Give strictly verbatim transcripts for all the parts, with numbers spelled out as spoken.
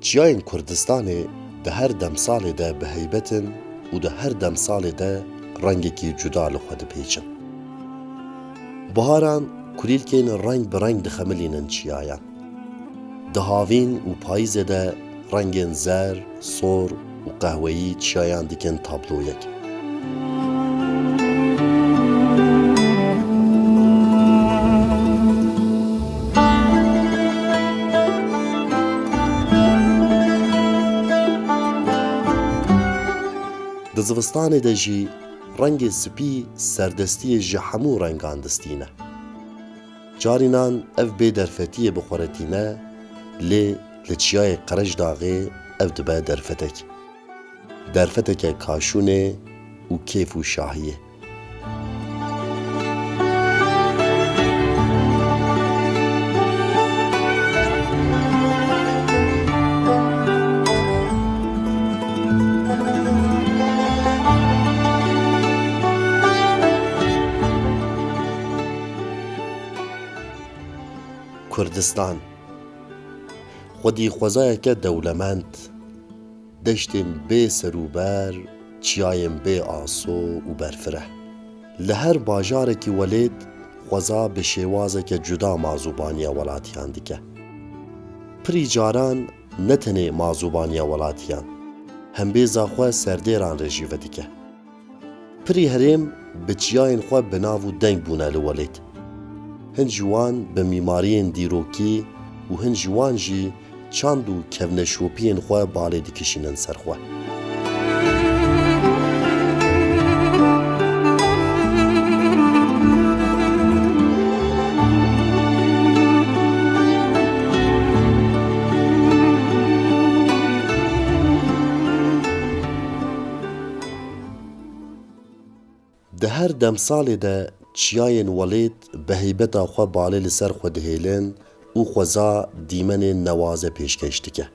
Çiyayên Kurdistanê di her demsalê de bi heybet in û di her demsalê de rengekî cuda li xwe dipêçin. Biharan kulîlkên reng bi reng dixemilînin çiyayan. Di havîn û payîzê de rengên zer, sor û qehweyî çiyayan dikin tabloyek. Di zivistanê de jî rengê spî serdestiyê ji hemû rengan distîne. Carînan ev bê derfetiyê bi xwe re tîne, lê li çiyayê Qerejdaxê ev dibe derfetek. Derfeteke kaşûnê û kêf û şahiyê. Kurdistan, xwedî xwezayeke dewlemend, deştên bê serûber, çiyayên bê aso û berfireh. Li her bajarekî welêt xweza bi şêwazeke cuda mazûbaniya welatiyan dike. Pirî caran ne tenê mazûbaniya welatiyan, hembêza xwe serdêran re jî vedike. Pirî herêm bi çiyayên xwe bi nav û deng bûne li welêt. Hin ji wan bi mîmariyên dîrokî û hin ji wan jî çand û kevneşopiyên xwe balê dikişînin ser xwe. Di her demsalê de çiyayên welêt bi heybeta xwe balê li ser xwe dihêlin û xweza dîmenên newaze pêşkêş dike.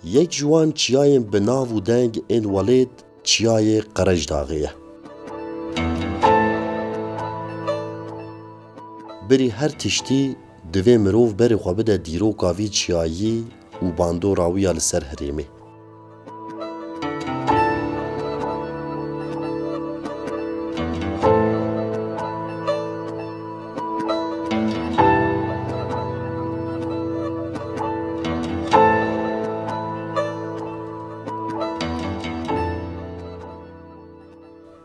Yek ji wan çiyayên bi nav û deng ên welêt çiyayê Qerejdaxê ye. Berî her tiştî divê mirov berê xwe bide dîroka vî çiyayî û bandora wî ya li ser herêmê.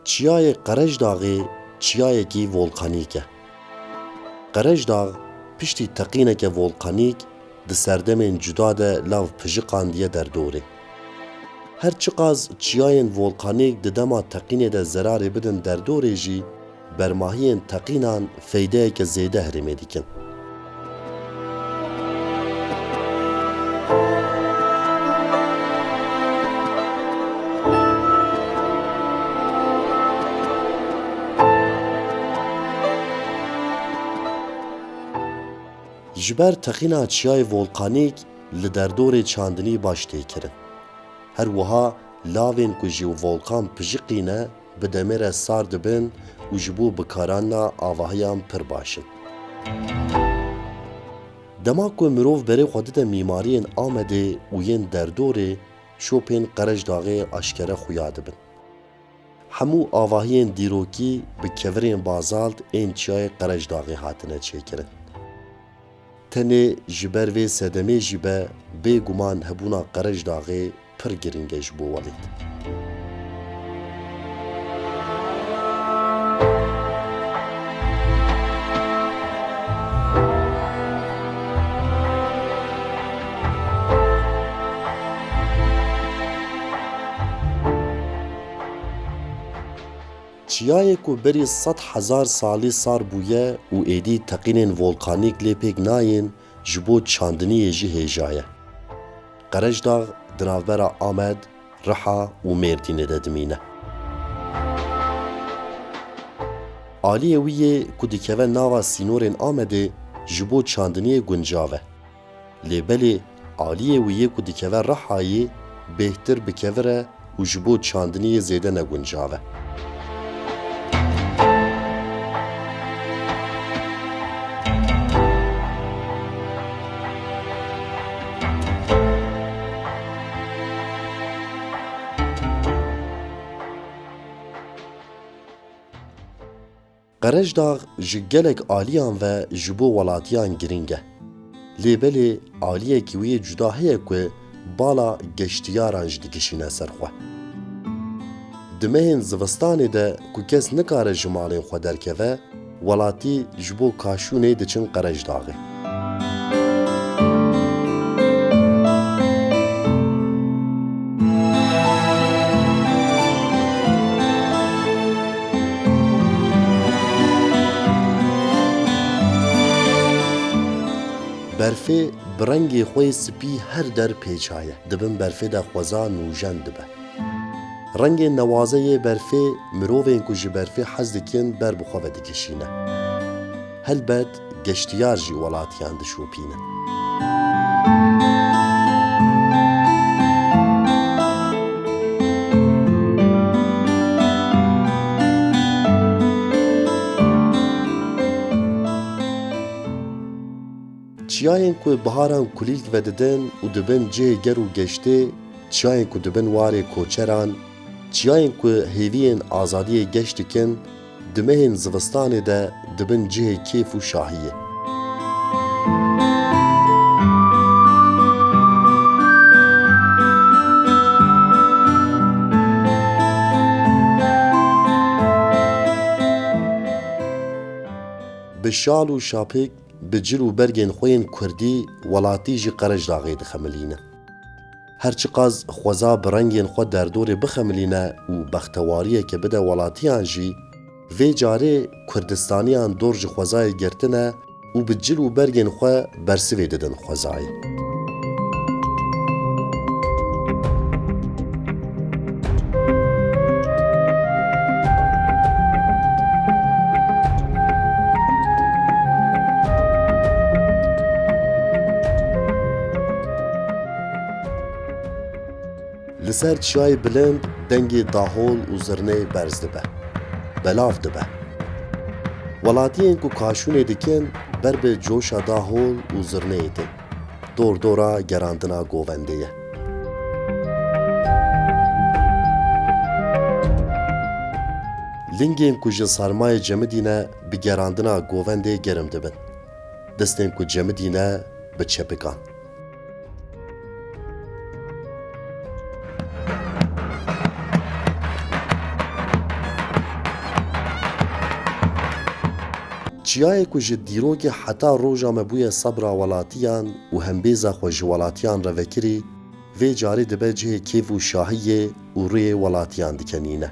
Çiyayê Qerejdaxê çiyayekî volkanîk e. Qerejdax piştî teqîneke volkanîk di serdemên cuda de lav pijiqandiye derdorê. Her çiqas çiyayên volkanîk di dema teqînê de zerarê bidin derdorê jî, bermahiyên teqînan feydeyeke zêde herêmê dikin. Ji ber teqîna çiyayê volkanîk li derdorê çandinî baş tê kirin. Her wiha lavên ku ji volkan pijiqîne, bi demê re sar dibin û ji bo bikaranina avahiyan pir baş in. Dema ku mirov berê xwe dide mîmariyên Amedê û yên derdorê, şopên Qerejdaxê aşkere xuya dibin. Hemû avahiyên dîrokî bi kevirên bazalt ên çiyayê Qerejdaxê hatine çêkirin. Tenê ji ber vê sedemê jî be, bêguman hebûna Qerejdaxê pir giring e ji bo welêt. Çiyayê ku berî sed hezar salî sar bûye û êdî teqînên volkanîk lê pêk nayên, ji bo çandiniyê jî hêja ye. Qerejdax di navbera Amed, Riha û Mêrdînê de dimîne. Aliyê wî yê ku dikeve nava sînorên Amedê ji bo çandiniyê guncav e. Lê belê aliyê wî yê ku dikeve Rihayê bêhtir bi kevir e û ji bo çandiniyê zêde neguncav e. Qerejdax ji gelek aliyan ve ji bo welatiyan girîng e. Lê belê aliyekî wê yê cuda heye ku bala geştiyaran jî dikişîne ser xwe. Di mehên zivistanê de ku kes nikare ji malên xwe derkeve, welatî ji bo kaşûnê diçin Qerejdaxê. Berfê bi rengê xwe yê spî her der pêçaye. Di bin berfê de xweza nûjen dibe. Rengên newaze yê berfê mirovên ku ji berfê hez dikin ber bi xwe ve dikişîne. Helbet geştiyar jî welatiyan dişopînin. Çiyayên ku biharan kulîlk vedidin û dibin cihê ger û geştê, çiyayên ku dibin warê koçeran, çiyayên ku hêviyên azadiyê geş dikin, di mehên zivistanê de dibin cihê kêf û şahiyê. Bi şal û şapik, bi cil û bergên xwe yên kurdî, welatî jî Qerejdaxê dixemilîne. Her çiqas xweza bi rengên xwe derdorê bixemilîne û bextewariyeke bide welatiyan jî, vê carê Kurdistaniyan dor ji xwezayê girtine û bi cil û bergên xwe bersivê didin xwezayê. Li ser çiyayê bilind dengê dahol û zirnê berz dibe. Belav dibe. Welatiyên ku kaşûnê dikin ber bi coşa dahol û zirneyê tên. Dor dora gerandina govendê ye. Lingên ku ji sarmayê cemidîne bi gerandina govendê germ dibin. Destên ku cemidîne bi çepikan. Çiyayê ku ji dîrokê heta roja me bûye sebra welatiyan û hembêza xwe ji welatiyan re vekirî, vê carê dibe cihê kêf û şahiyê û rûyê welatiyan dikenîne.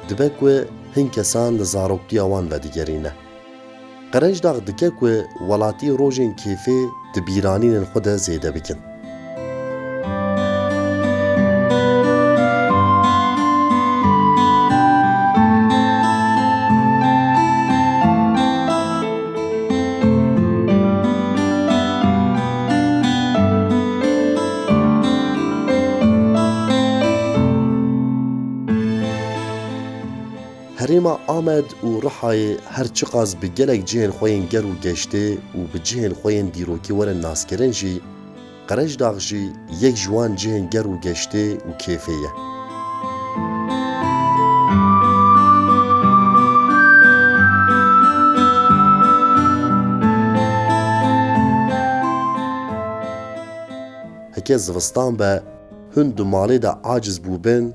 Dibe ku hin kesan li zaroktiya wan vedigerîne. Qerejdax dike ku welatî rojên kêfê di bîranînên xwe de zêde bikin. Herêma Amed û Rihayê her çiqas bi gelek cihên xwe yên ger û geştê û bi cihên xwe yên dîrokî werin naskirin jî, Qerejdax jî yek ji wan cihên ger û geştê û kêfê ye. Heke zivistan be, hûn di malê de aciz bûbin,